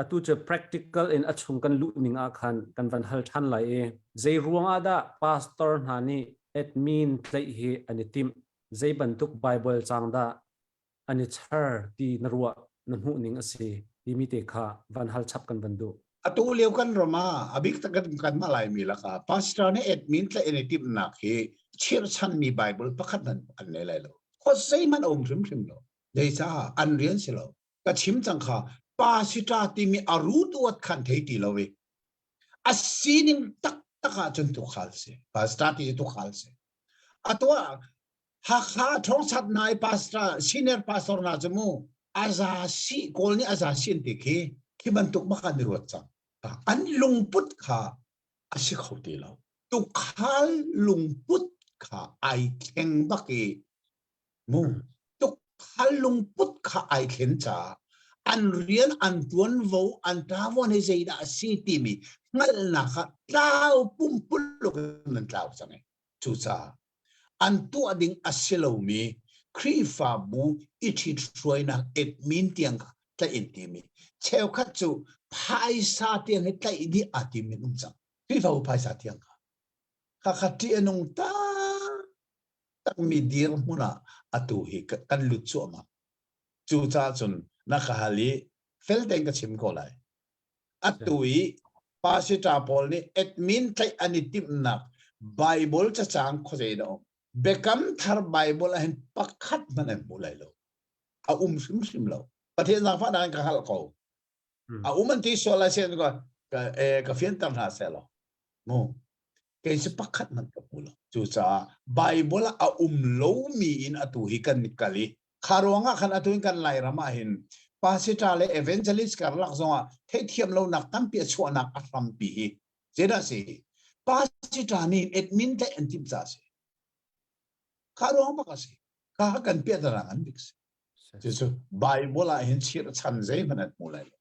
Atu cu practical in a chung kan luh ning ah khan kan van hal ṭhan lai i zei ruang ah dah pastor hna nih admin tlaih hi an i timh? Zei bantuk Bible caang dah an i char ti na ruah na hmuh ning a si timi te kha van hal chap kan van duh. Atu lio kan ram ah a bik tak kan mah Laimi lakah pastor nih admin tlaih an i timhnak hi chirhchanmi Bible pakhat hmanh an nei lai lo. Khua zeihmanh a um hrimhrim lo. Zeicah an rian si lo. Ka chim cang kha pastor timi a root word khan thei ti lo i a sining taktak ahcun tukhal si. Pastor ti cu tukhal si. Atu ah Hakha thawngchat hna i pastor senior pastor hna cu mu aza si kawl nih aza si an ti khi khi bantuk bak an i ruat cang an lungput kha a si kho ti lo tukhal lungput kha ai thleng bak i mu tukhal lungput kha ai thlen caah an rian an tuanvo an ṭavon hi zeidah a si timi hngalhnak ah tlau pumpuluk in an tlau cang i cucaah an tuah ding a si lomi Khrihfabu i ṭhithruainak admin tiang kha tlaih in timi cheukhat cu phaisa tiang hi tlaih dih aa tim in um cang Khrihfabu phaisa tiang kha khakha ṭih a nung taktakmi dirhmun ah atu hi kan lut cuahmah cucaah cun na ka hal i fel tein ka chim ko lai Atu i pastor pawl nih admin tlaih an i timhnak Bible cacang khuazei dah um. Biakam thar Bible ah hin pakhat hmanh an hmu lai lo. A um hrimhrim lo. Pathian zaangfahnak in ka hngalh ko. A um an ti sual lai sen ka ka, eh, ka fianter hna seh law. Mu. Kei cu pakhat hmanh ka hmu lo. Cucaah Bible ah a um lomi in atu hi kan kal i Kha ruangah khan atu in kan Lairam ah hin pastor le evangelist karlak zongah theihthiam lonak tampi a chuahnak a hrampi hi zeidah si? Pastor nih admin tlaih an timh caah si. Kha ruang bak a si. Kha kan piahtana ngan bik si. Cucu Bible ah hin chirhchan zeihmanh an hmu lai lo.